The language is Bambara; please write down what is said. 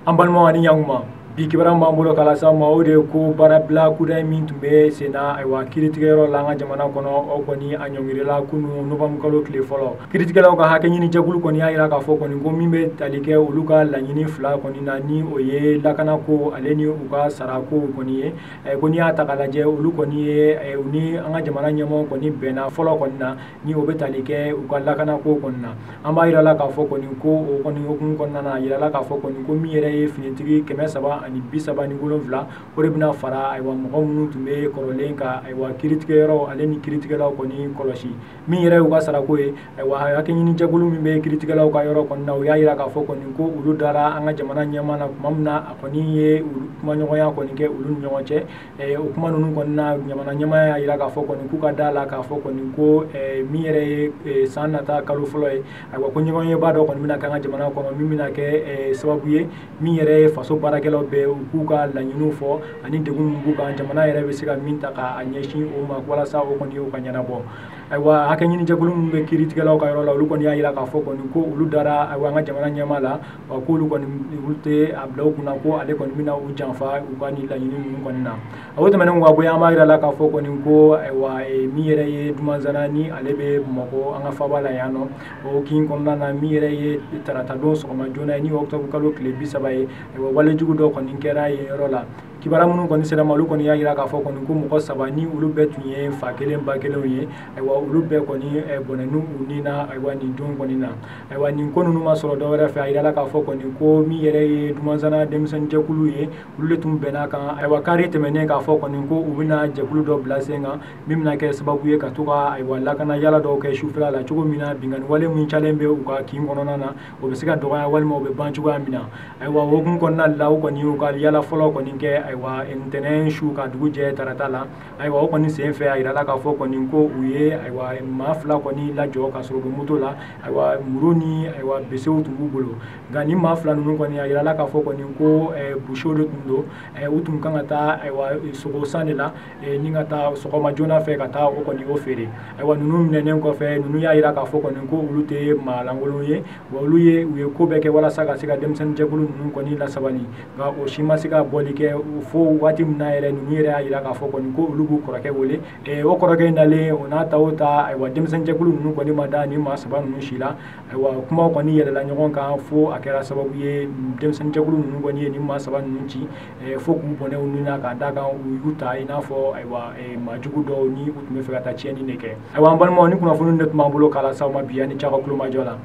An balimaw ani ɲankuma, bi kibaruya b'an bolo k'a lase aw ma, o de ye ko baarabila kudayi min tun bɛ sen na, ayiwa, kiiritigɛyɔrɔ la an ka jamana kɔnɔ, o kɔni a ɲɔngirila kunun novembre kalo tile fɔlɔ. Kiiritigɛlaw ka hakɛ ɲini jɛkulu kɔni y'a jira k'a fɔ kɔni ko min bɛ tali kɛ olu ka laɲini fila kɔni na, ni o ye lakanako ale ni u ka sarako kɔni ye, ko n'i y'a ta k'a lajɛ, olu kɔni ye u ni an ka jamana ɲɛmɔgɔ kɔni bɛnna fɔlɔ kɔni na, ni o bɛ tali kɛ u ka lakanako kɔni na. An b'a jira la k'a fɔ kɔni ko o kɔni hukumu kɔnɔna na, a yirala k'a fɔ kɔni ko min yɛrɛ ye finitigi 337, o de bɛna fara, ayiwa, mɔgɔ minnu tun bɛ kɔrɔlen ka, ayiwa, kiiritigɛyɔrɔ ale ni kiiritigɛlaw kɔni kɔlɔsi. Min yɛrɛ y'u ka sarako ye, ayiwa, hakɛ ɲini jɛkulu min bɛ kiiritigɛlaw ka yɔrɔ kɔni na, u y'a jira k'a fɔ kɔni ko olu dara an ka jamana ɲɛmaa na tuma min na a kɔni ye kumaɲɔgɔnya kɔni kɛ olu ni ɲɔgɔn cɛ. O kuma ninnu kɔni na, jamana ɲɛmaa y'a jira k'a fɔ kɔni k'u ka da la k'a fɔ kɔni ko min yɛrɛ ye san nata kalo fɔlɔ ye, ayiwa, ko ɲɔgɔnyeba dɔ kɔni bɛna kɛ an ka jamana kɔnɔ, min bɛna kɛ sababu ye min yɛrɛ ye faso baarakɛlaw bɛɛ u k'u ka laɲiniw fɔ ani degun min b'u kan, jamana yɛrɛ bɛ se ka min ta k'a ɲɛsin o ma walasa o kɔni o ka ɲɛnabɔ. Ayiwa, hakɛ ɲini jɛkulu min bɛ kiiritigɛlaw ka yɔrɔ la, olu kɔni y'a jira k'a fɔ kɔni ko olu dara, ayiwa, an ka jamana ɲɛmaa la, wa k'olu kɔni olu tɛ a bila u kunna ko ale kɔni bɛna u janfa u ka nin laɲini ninnu kɔni na. O tɛmɛnen kɔ ka bɔ yen, an b'a jira la k'a fɔ kɔni ko, ayiwa, min yɛrɛ ye Dumanzana, ni ale bɛ Bamakɔ an ka faaba la yan nɔ, o kin kɔnɔna na, min yɛrɛ ye taratadon sɔgɔma joona ye, ni octobre kalo tile 30 ye, ayiwa, walejugu dɔ kɔni kɛra yen yɔrɔ la. Kibaruya minnu kɔni sera ma, olu kɔni y'a jira k'a fɔ kɔni ko mɔgɔ saba, ni olu bɛɛ tun ye fa kelen ba kelenw ye, ayiwa, olu bɛɛ kɔni bɔnɛn'u u ni na, ayiwa, nin don kɔni na. Ayiwa, nin ko ninnu ma sɔrɔ dɔwɛrɛ fɛ, a yirala k'a fɔ kɔni ko min yɛrɛ ye Dumanzana denmisɛnninjɛkulu ye, olu de tun bɛn'a kan, ayiwa, kari tɛmɛnen, k'a fɔ kɔni ko u bɛna jɛkulu dɔ bila sen kan min bɛna kɛ sababu ye ka to ka, ayiwa, lakana yala dɔw kɛ sufɛla la, cogo min na binkanni wale min calen bɛ u ka kin kɔnɔna na, o bɛ se ka dɔgɔya walima o bɛ ban cogoya min na. Ayiwa, o hukumu kɔnɔna la, u kɔni y'u ka yala fɔlɔ kɔni kɛ, ayiwa, ntɛnɛn su ka dugu jɛ tarata la. Ayiwa, o kɔni sen fɛ, a yirala k'a fɔ kɔni ko u ye, ayiwa, maa fila kɔni lajɔ ka sɔrɔ u bɛ moto la, ayiwa, muru ni, ayiwa, besew tun b'u bolo. Nka ni maa fila ninnu kɔni, a yirala k'a fɔ kɔni ko busew de tun don, u tun kan ka taa, ayiwa, sogo san de la ni ka taa sɔgɔma joona fɛ ka taa o kɔni o feere. Ayiwa, ninnu minɛnen kɔfɛ, ninnu y'a jira k'a fɔ kɔni ko olu tɛ maa lankolon ye, wa olu ye u ye ko bɛɛ kɛ walasa ka se ka denmisɛnninjɛkulu ninnu kɔni lasabali, nka o si ma se ka bɔli kɛ fo waati min na yɛrɛ, ninnu yɛrɛ y'a jira k'a fɔ kɔni ko olu b'u kɔrɔkɛ wele. O kɔrɔkɛ nalen, o n'a ta o ta, ayiwa, denmisɛnninjɛkulu ninnu kɔni ma da ni maa saba ninnu si la. Ayiwa, kumaw kɔni yɛlɛla ɲɔgɔn kan fo a kɛra sababu ye denmisɛnninjɛkulu ninnu kɔni ye ni maa saba ninnu ci fo k'u bɔnɛ u ni na, k'a da kan u y'u ta i n'a fɔ, ayiwa, maajugu dɔw ni u tun bɛ fɛ ka taa tiɲɛni de kɛ. Ayiwa, an balimaw, ni kunnafoni de tun b'an bolo k'a lase aw ma bi, ani ca ka kulomajɔ la.